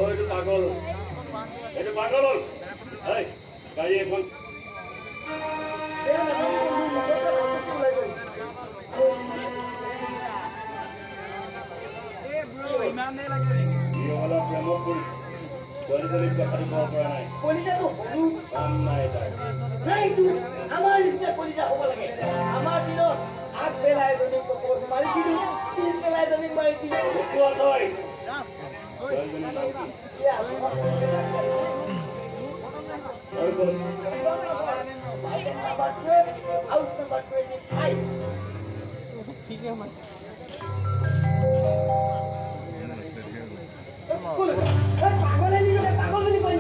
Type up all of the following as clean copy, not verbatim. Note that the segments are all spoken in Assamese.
এইটো পাগল, এইটো পাগল হ'ল। গাড়ী এখন প্ৰেমত পৰি ছোৱালীজনীক কথাটো ক'ব পৰা নাই। কলিজাটো সৰু কাম নাই তাৰ। আমাৰ নিচিনা কলিজা হ'ব লাগে। আমাৰ দিনত আগবেলা এজনীক প্ৰপ'জ মাৰিছিলো, পিছবেলা এজনীক মাৰিছিলো। Number 12, house number 25। পাগলে পাগল বুলি কৈ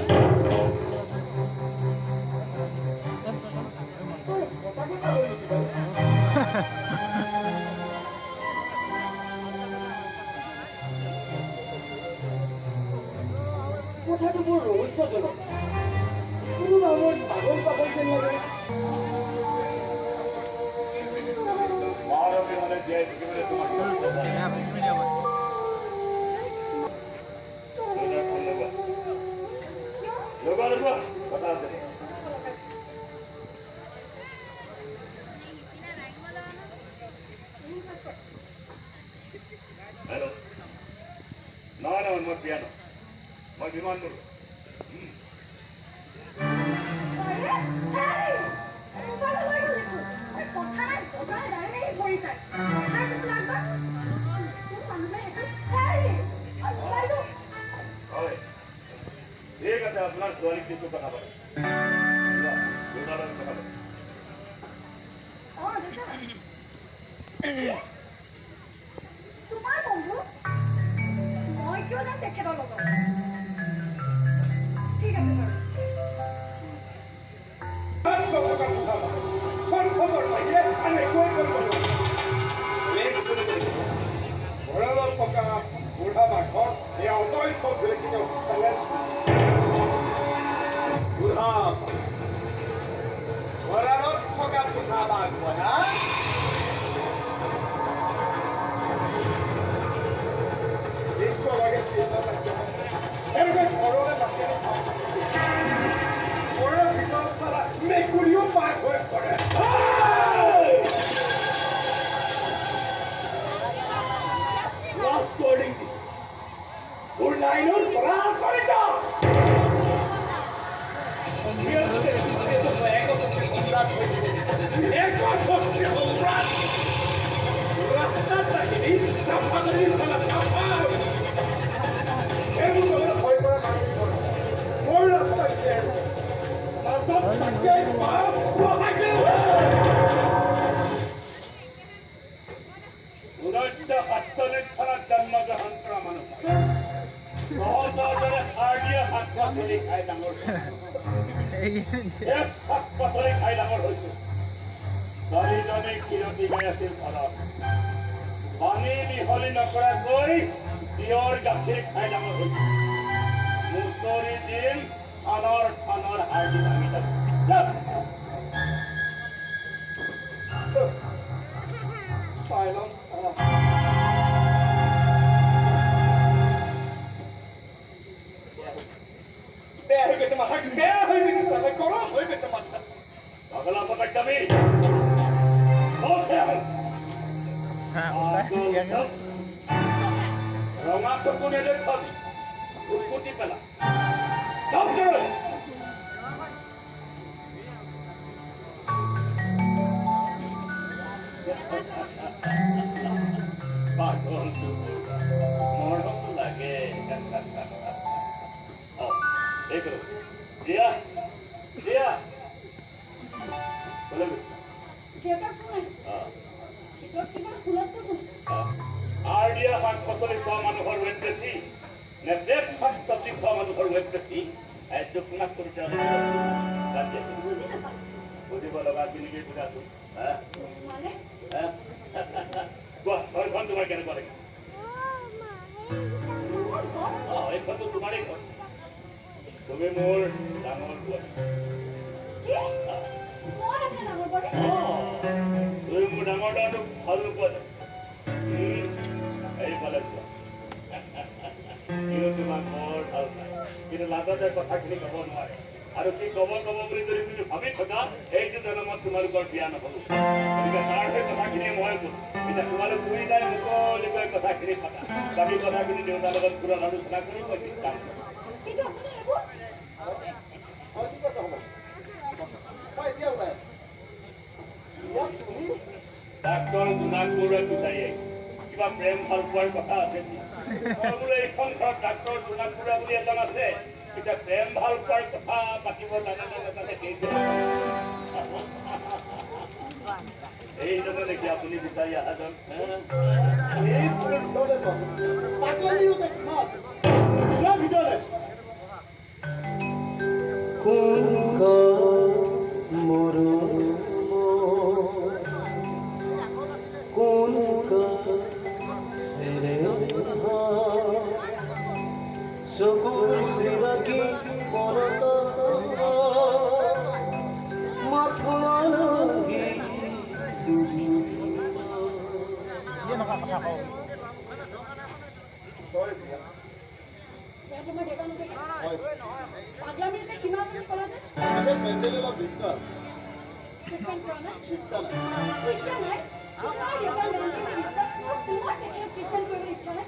কথাটো বৰ ৰহস্যজনক। কোনোবা সময়ত পাগল পাগল যেন লাগে। মাৰ অবিহনে জীয়াই থাকিবলৈ তোমাক লগোৱা লগোৱা কথা আছে। হেল্ল', নহয় নহয়, মই প্ৰিয়া নহয়, মই বিমান বৰুৱা। হয়, ঠিক আছে, আপোনাৰ ছোৱালীক দিছোঁ, কথা পাতিম। দেউতাৰ লগত কথা পাতিম। তোমাৰ বন্ধু? মই কিয় যাম তেখেতৰ লগত? ঠিক আছে বাৰু। ভঁৰালত থকা বুঢ়া বাঘৰ এই অজস্ৰ চেলেঞ্জ। বুঢ়া ভঁৰালত থকা বুঢ়া বাঘ হা, এনেকৈ ঘৰলৈ মাতি আনি ঘৰৰ ভিতৰত চালা মেকুৰীও বাঘ হৈ পৰে। লাষ্ট ৱাৰ্ণিং দিছোঁ, মোৰ লাইনৰ পৰা আঁতৰি যা। সম্ৰাট ৰাস্তাত আহিবি, চাফা কৰি চালা চাফা। এইবোৰ ক'বলৈ ভয় কৰা মানুহ মোৰ ৰাস্তা ক্লিয়াৰ, মাজত চাকে বাপ বহাগে। 1947 চনত জন্মগ্ৰহণ কৰা মানুহ, তহঁতৰ দৰে সাৰ দিয়া শাক পাচলি খাই ডাঙৰ, ফ্ৰেছ শাক পাচলি খাই ডাঙৰ হৈছো। ছোৱালীজনী খীৰতী গাই আছিল ঘৰত, পানী মিহলি নকৰাকৈ পিয়ৰ গাখীৰ খাই ডাঙৰ হৈছো। মুচৰি দিম, থানৰ থানৰ হাৰ্ডি ভাঙি যাব। চাই ল'ম চালা। বেয়া হৈ গৈছে মাথা, বেয়া হৈ গৈছে চালা, গৰম হৈ গৈছে মাথা। পাগলা পতাক যাবি। ৰঙা চকু নেদেখুৱাবি, উৎপত্তি পেলা। পাগলটো মৰম লাগে। এই কৰো দিয়া দিয়া। সাৰ দিয়া শাক পাচলি খোৱা মানুহৰ ৱেট বেছি নে ফ্ৰেছ শাক চব্জি খোৱা মানুহৰ ৱেট বেছি? জোকনাক কৰিছে। বুজিব লগা কেনেকে বুজাচোন। কোৱা, ঘৰখন তোমাৰ কেনেকুৱা লাগে? অ, এইখনতো তোমাৰেই ঘৰ। তুমি মোৰ ডাঙৰ বোৱাৰী। তুমি মোৰ ডাঙৰ ল'ৰাটোক ভাল নোপোৱা? এইফালে চোৱা, সিও তোমাক বৰ ভাল পায়, কিন্তু লাজতে কথাখিনি ক'ব নোৱাৰে। আৰু কি ক'ব ক'ব বুলি যদি তুমি ভাবি থকা, এইটো জনমত তোমালোকৰ বিয়া নহ'ব। গতিকে তাৰ সেই কথাখিনি মই ক'লো। এতিয়া তোমালোক দুয়োটাই মুকলিকৈ কথাখিনি পাতা, বাকী কথাখিনি দেউতাৰ লগত পুৰত আলোচনা কৰি মই সিদ্ধান্ত। কিন্তু আপুনি এইবোৰ হয়, ঠিক আছে, হ'ব, মই এতিয়া ওলাই আছো। ইয়াত তুমি ডাক্তৰ জোনাক বৰুৱাক বিচাৰি আহিছে, কিবা প্ৰেম ভাল পোৱাৰ কথা আছে। মই বোলো এইখন ঘৰত ডাক্তৰ জোনাক বৰুৱা বুলি এজন আছে, এতিয়া প্ৰেম ভাল পোৱাৰ কথা পাতিব জানে নে নাজানে সেইটো। এইজনে নেকি আপুনি বিচাৰি অহাজন? এই ভিতৰলৈ যোৱা, পাগলীও সীমা আছে। যোৱা ভিতৰলৈ। কোন মৰম, কোন চকুৰ চিনাকি পৰত মাথো চৰি প্ৰিয়া। তেওঁ তোমাৰ দেউতা নেদেখে? হয়। পাগলামিৰ এটা সীমা বুলি ক'লা যে? তেখেত মেণ্টেলি অলপ ডিষ্টাৰ্ব। ট্ৰিটমেণ্ট কৰা নাই? ইচ্ছা নাই। ইচ্ছা নাই? তোমাৰ দেউতাৰ মেণ্টেলি ডিষ্টাৰ্ব আৰু তোমাৰ তেখেতক ট্ৰিটমেণ্ট কৰিবলৈ ইচ্ছা নাই?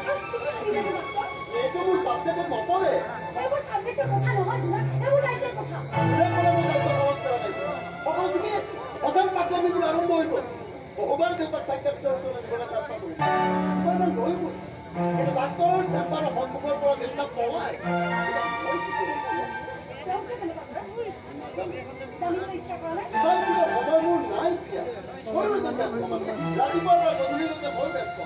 আৰু তুমি নিজে যে ডাক্তৰ? এইটো মোৰ ছাবজেক্টত নপৰে। এইবোৰ ছাবজেক্টৰ কথা নহয় জোনাক, এইবোৰ দায়িত্বৰ কথা। কোনে ক'লে মই দায়িত্ব পালন কৰা নাই? সকলো ঠিকেই আছে, হঠাৎ পাগলামিবোৰ আৰম্ভ হৈ গ'ল। বহুবাৰ দেউতাক চাইকিয়াট্ৰিষ্টৰ ওচৰলৈ নিবলৈ চেষ্টা কৰিছে, দুবাৰমান লৈ গৈছে, কিন্তু ডাক্তৰৰ চেম্বাৰৰ সন্মুখৰ পৰা দেউতাক পলাই। এতিয়া মই কি কৰিম প্ৰিয়া? তেওঁ কিয় তেনেকুৱা কৰে? নাজানো। জানিবলৈ ইচ্ছা কৰা নাই? ইমান দিনৰ সময় মোৰ নাই প্ৰিয়া। ময়ো এজন ব্যস্ত মানুহ, ৰাতিপুৱাৰ পৰা গধূলিলৈকে মই ব্যস্ত।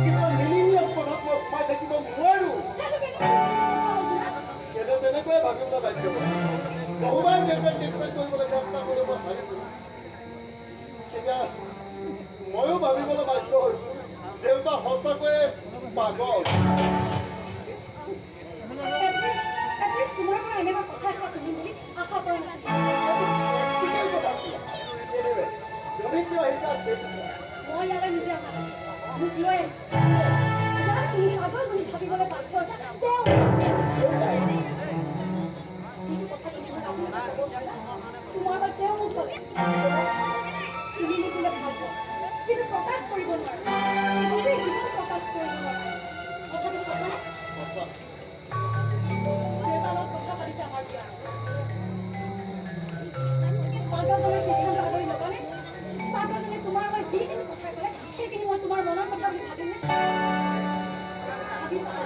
কিছুমান মিনিংলেছ কথাত মই সোমাই থাকিব নোৱাৰো। সেইটো কেনেকুৱা কথা হ'ল জোনাক? কিন্তু তেনেকুৱাই ভাবিবলৈ বাধ্য হৈছোঁ। বহুবাৰ দেউতাক ট্ৰিটমেণ্ট কৰিবলৈ চেষ্টা কৰি মই ভাবিছোঁ, এতিয়া ময়ো ভাবিবলৈ বাধ্য হৈছোঁ দেউতা সঁচাকৈয়ে পাগল। এটলিষ্ট তোমাৰ পৰা এনেকুৱা কথা এষাৰ শুনিম বুলি আশা কৰা নাছিলোঁ। ঠিকেই কথা প্ৰিয়া। Anyway, তুমি কিয় আহিছা সেইটো কোৱা। মই ইয়ালৈ নিজে অহা নাই, মোক লৈ আহিছে। যাক তুমি পাগল বুলি ভাবিবলৈ বাধ্য হৈছা তেওঁ। দেউতাই? যিটো কথা তুমি মোক আজিলৈকে ক'ব নোৱাৰিলা, তোমাৰ পৰা তেওঁ মোক ক'লে। তুমি মোক বোলে ভাল পোৱা, কিন্তু প্ৰকাশ কৰিব নোৱাৰা, গোটেই জীৱন প্ৰকাশ কৰিব নোৱাৰা। কথাটো সঁচা নে? সঁচা। দেউতাৰ লগত কথা পাতিছে আমাৰ বিয়া। পাগলজনৰ সিদ্ধান্ত আদৰি ল'বানে? পাগলজনে তোমাৰ হৈ যিখিনি কথা ক'লে, সেইখিনি মই তোমাৰ মনৰ কথা বুলি ভাবিমনে? ভাবি চাবা।